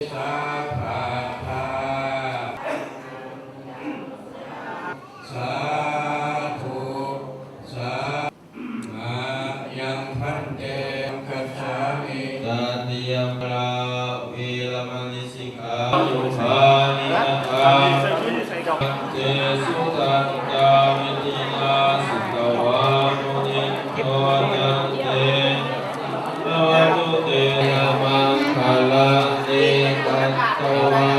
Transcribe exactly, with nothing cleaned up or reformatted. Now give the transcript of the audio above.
Sabbadā. Sādhu, sādhu. Mayaṃ bhante gacchāmi. Tatiyampi vēramaṇī sikkhāpadāni. Bhante sudantā viddhinā jitavā munindo, tantejasā bhavatu te jayamaṅgalāni. Katvā